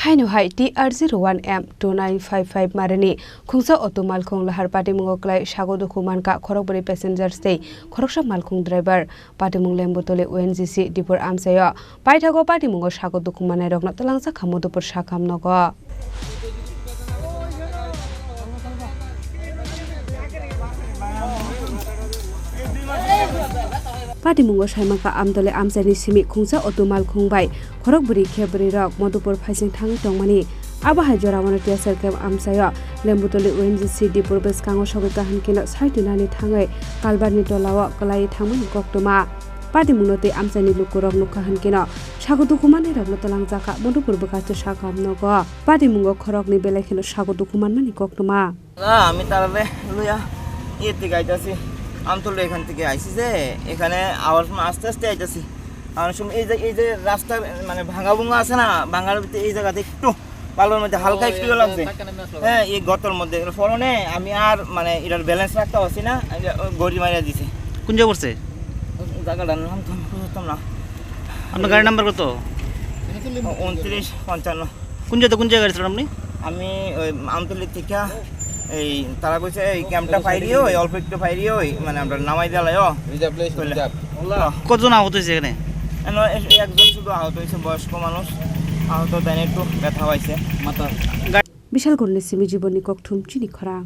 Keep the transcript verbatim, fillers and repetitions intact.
Haino hai T R zero one M two nine five five marini khungsa auto malkhung lahar patimungo kwlai sago dukhu mankha khorokbwrwi passengers tei khoroksa malkhung driver. Patimung Lembutoli O N G C Dipur amchaio paithago patimungo sago dukhu mannairokno twlangjakha Madhupur sakam nogo. Patimungo saimankha Amtoli amchaini simi khungsa auto malkhung bai khorokbwrwi khe bwrwirok Madhupur phaising thangwi tongmani. Abo hai jorao T S R camp amchaio Lembutoli O N G C Dipur bwskango sogwi kaham kheno sai twinani thangwi kalbarni tolao kwlaiwi thangmani koktwma. Patimungno tei amchaini lukurok nukha hwn kheno sago dukhu mannairokno twlangjakha Madhupur bwkhaste sakam nogo. Patimungo khoroknwi belai kheno sago dukhu manmani koktwma. না, আমি তারারে লইয়া ইয়ে থেকে আইতাছি, আমতলা এখান থেকে আইছি যে এখানে আওয়ার সময় আস্তে আস্তে আইতাছি। আমার সময় এই যে, এই যে রাস্তা মানে ভাঙা ভুঙা আছে না, ভাঙার ভিতরে এই জায়গাতে একটু বালুর মধ্যে হালকা ও, একটু এই ইয়ে যে লাগছে। ধাক্কা নেমে আসলো। হ্যাঁ, এই গর্তর মধ্যে। এর ফলনে আমি আর মানে এটার ব্যালেন্স রাখতে পারছি না, এই যে, ও, গড়ি মারিয়া দিছে। কোন জায়গা পড়ছে? জায়গাটার নাম তো আমি বুঝতাম না। আপনার গাড়ি নাম্বার কত? ও, ঊনত্রিশ পঞ্চান্ন। কোন জায়গা, কোন জায়গায় ছিলেন আপনি? আমি ওই আমতলি থেকে এই তারা কইছে এই ক্যাম্পটা ফাইরি ওই অল্প একটু ফাইরি ওই মানে আমরা নামাই দিলাইও। Reserve place, কইলে। Reserve। কতজন আহত হয়েছে এখানে? এন-, এ-, একজন শুধু আহত হয়েছে, বয়স্ক মানুষ। আহত দেন একটু ব্যথা পাইছে। মাথা। Bishalgurni simi Jibonni kokthum chini khorang.